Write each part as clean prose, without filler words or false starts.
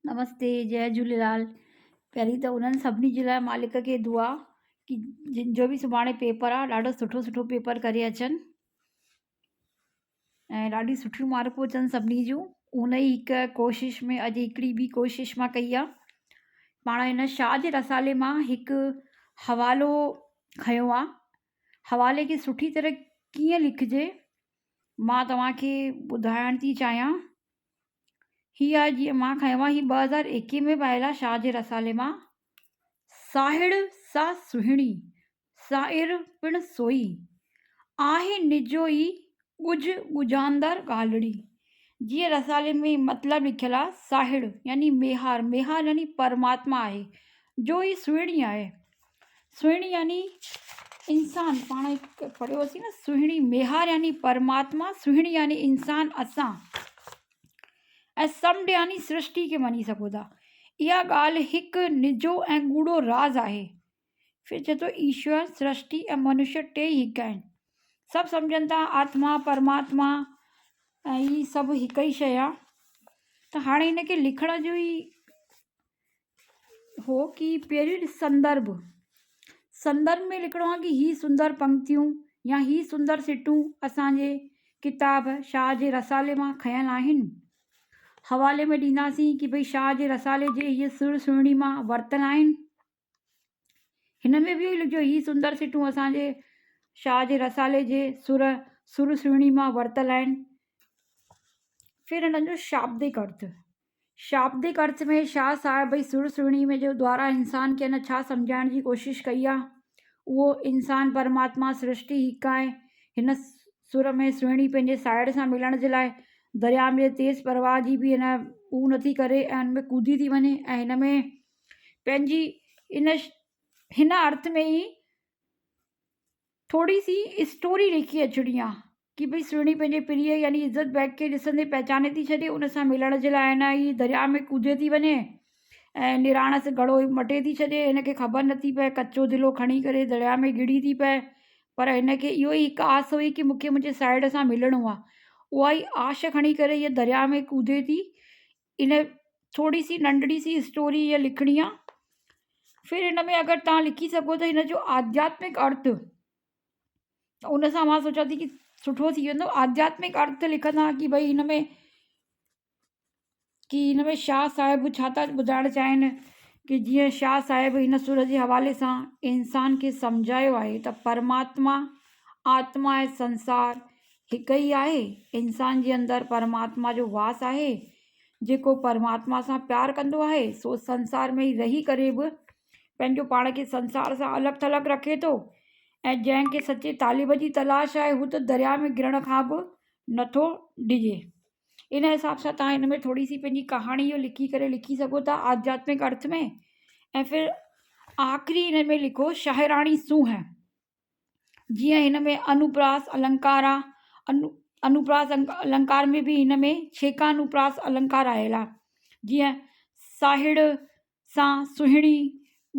نمستي جئي جهوليلال پهرين ته انهن سڀني جي لاءِ مالڪ کي دعا ڪه جن جو به سڀاڻي پيپر آهي ڏاڍو سٺو سٺو پيپر ڪري اچن ۽ ڏاڍي سٺيون مارڪون اچن سڀني جون ان ئي هڪ ڪوشش ۾ اڄ هڪڙي ٻي ڪوشش مان ڪئي آهي پاڻ هن شاهه جي رسالي مان هڪ حوالو کنيو آهي حوالي کي سٺي طرح ڪيئن لکجي مان توهان کي ٻڌائڻ ٿي چاهيان هي آهي جيئن مان کنيو آهي هي 2021 ۾ به آيل آهي شاهه جي رسالي مان ساهڙ سا سهڻي سائر پڻ سوئي آهي نجو ئي ڳجهه ڳجهاندر ڳالهڙي جيئن رسالي ۾ مطلب لکيل آهي ساهڙ يعني ميهار ميهار يعني پرماتما آهي جو ئي سهڻي آهي سهڻي يعني انسان پاڻ هڪ پڙهيوسين نه سهڻي ميهار يعني پرماتما سهڻي يعني انسان اسان ۽ سمنڊ يعني سرشٽي کي مڃي سگهو ٿا اها ڳالهه هڪ نجو ۽ ڳوڙهو راز آهي ڦر چئي ٿو ايشور سرشٽي ۽ منشيه ٽيئي هڪ آهن سڀ سمجهن ٿا آتما پرماتما ۽ هي سڀ هڪ ئي شيء آهي ته هاڻي هن کي لکڻ جو ئي هو ڪي پهريون سندرڀ، سندرڀ ۾ لکڻو آهي ڪي هي سندر پنڪتيون يا هي سندر سٽون اسان جي ڪتاب شاهه جي رسالي مان کنيل آهن. حوالي ۾ ڏينداسين ڪي ڀئي شاهه جي رسالي جي هيء سر سهڻي مان ورتل آهن. هن ۾ به اهو ئي لکجو هي سندر سٽون اسان جي شاهه جي رسالي جي سر سر سهڻي مان ورتل آهن. ڦر هنن جو شابدڪ ارٿ، شابدڪ ارٿ ۾ شاهه صاحب ڀئي سر سهڻي ۾ جو دوارا انسان کي اڃا ڇا سمجهائڻ جي ڪوشش ڪئي آ اهو انسان پرماتما سرشٽي هڪ آهي هن سر ۾ سهڻي پنهنجي ساهڙ سان ملڻ جي لاء درياء ۾ تيز پرواهه جي به هن هو نٿي ڪري ۽ ان ۾ ڪودي ٿي وڃي ۽ هن ۾ پنهنجي ان هن ارٿ ۾ ئي ٿوري سي اسٽوري لکي اچڻي آ ڪي ڀئي سهڻي پنهنجي پرينء يعني عزت بيگ کي ڏسندي پهچاني ٿي ڇڏي ان سان ملڻ جي لاء هن هي درياء ۾ ڪودي ٿي وڃي ۽ نراڻس گهڙو مٽي ٿي ڇڏي هن کي خبر نٿي پئي ڪچو دلو کڻي ڪري درياء ۾ گهڙي ٿي پئي پر هن کي اهو ئي هڪ آس هئي ڪي مون کي منهنجي ساهيڙ سان ملڻو آ اها ئي آش کڻي ڪري هيء درياء ۾ ڪودي ٿي ان ٿوري سي ننڍڙي سي اسٽوري هيء لکڻي آ ڦر هن ۾ اگر توهان لکي سگهو ته هن جو آڌياتمڪ ارٿ ته ان سان مان سوچان ٿي ڪي سٺو ٿي ويندو آڌياتمڪ ارٿ لکندا ڪي ڀئي هن ۾ ڪي هن ۾ شاهه صاحب ڇا ٿا ٻڌائڻ چاهين ڪي جيئن شاهه صاحب هن سر جي حوالي سان انسان کي سمجهايو آهي ته پرماتما آتما ۽ سنسار هڪ ئي آهي. انسان جي اندر پرماتما جو واس آهي. جيڪو پرماتما سان پيار ڪندو آهي، سو سنسار ۾ ئي رهي ڪري به پنهنجو پاڻ کي سنسار سان الڳ ٿلڳ رکي ٿو ۽ جنهن کي سچي طالب جي تلاش آهي، هو ته درياء ۾ گرڻ کان به نٿو ڊڄي. ان حساب سان توهان هن ۾ ٿوري سي پنهنجي ڪهاڻي اهو لکي ڪري لکي سگهو ٿا آڌياتمڪ ارٿ ۾ ۽ ڦر آخري هن ۾ لکو شاعراڻي سونهن. جيئن هن ۾ انوپراس النڪار آ انوپراس النڪار ۾ به هن ۾ ڇيڪا انوپراس النڪار آيل آ جيئن ساهڙ سان سهڻي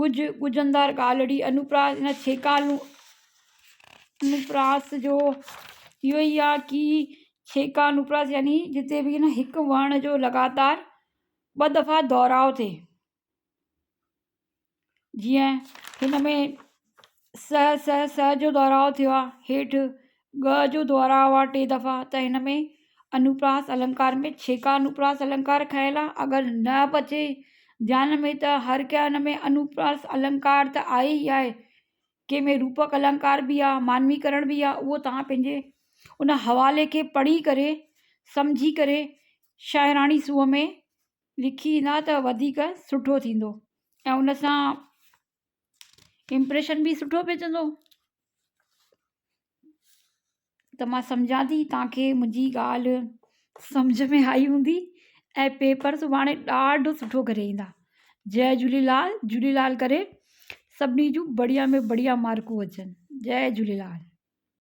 ڳجهه ڳجهندار ڳالهڙي انوپراس هن ڇيڪا انوپراس جو اهو ئي آ ڪي ڇيڪا انوپراس يعني جتي به نه هڪ وڻ جو لڳاتار ٻه دفعا دهراءُ ٿئي. جيئن هن ۾ س س س جو دهراءُ ٿيو آهي هيٺ ڳ جو دهراءُ آهي ٽي دفعا ته هن ۾ انوپراس النڪار ۾ ڇيڪا انوپراس النڪار کنيل آهي اگر نه به اچي ڌيان ۾ ته هر ڪنهن هن ۾ انوپراس النڪار ته آهي ئي آهي ڪنهن ۾ روپڪ النڪار به آهي مانويڪرڻ به آهي اهو توهان پنهنجي ان حوالي کي پڙهي ڪري سمجهي ڪري شاعراڻي سونهن ۾ لکي ايندا ته وڌيڪ سٺو ٿيندو ۽ ان سان امپريشن به سٺو پئجندو ته مان سمجهان ٿي توهان کي منهنجي ڳالهه سمجهه ۾ آئي هوندي ۽ پيپر سڀاڻي ڏاڍو سٺو ڪري ايندا جئي جهوليلال جهوليلال ڪري سڀني جون بڙهيا ۾ بڙهيا مارڪون اچن جئي جهوليلال.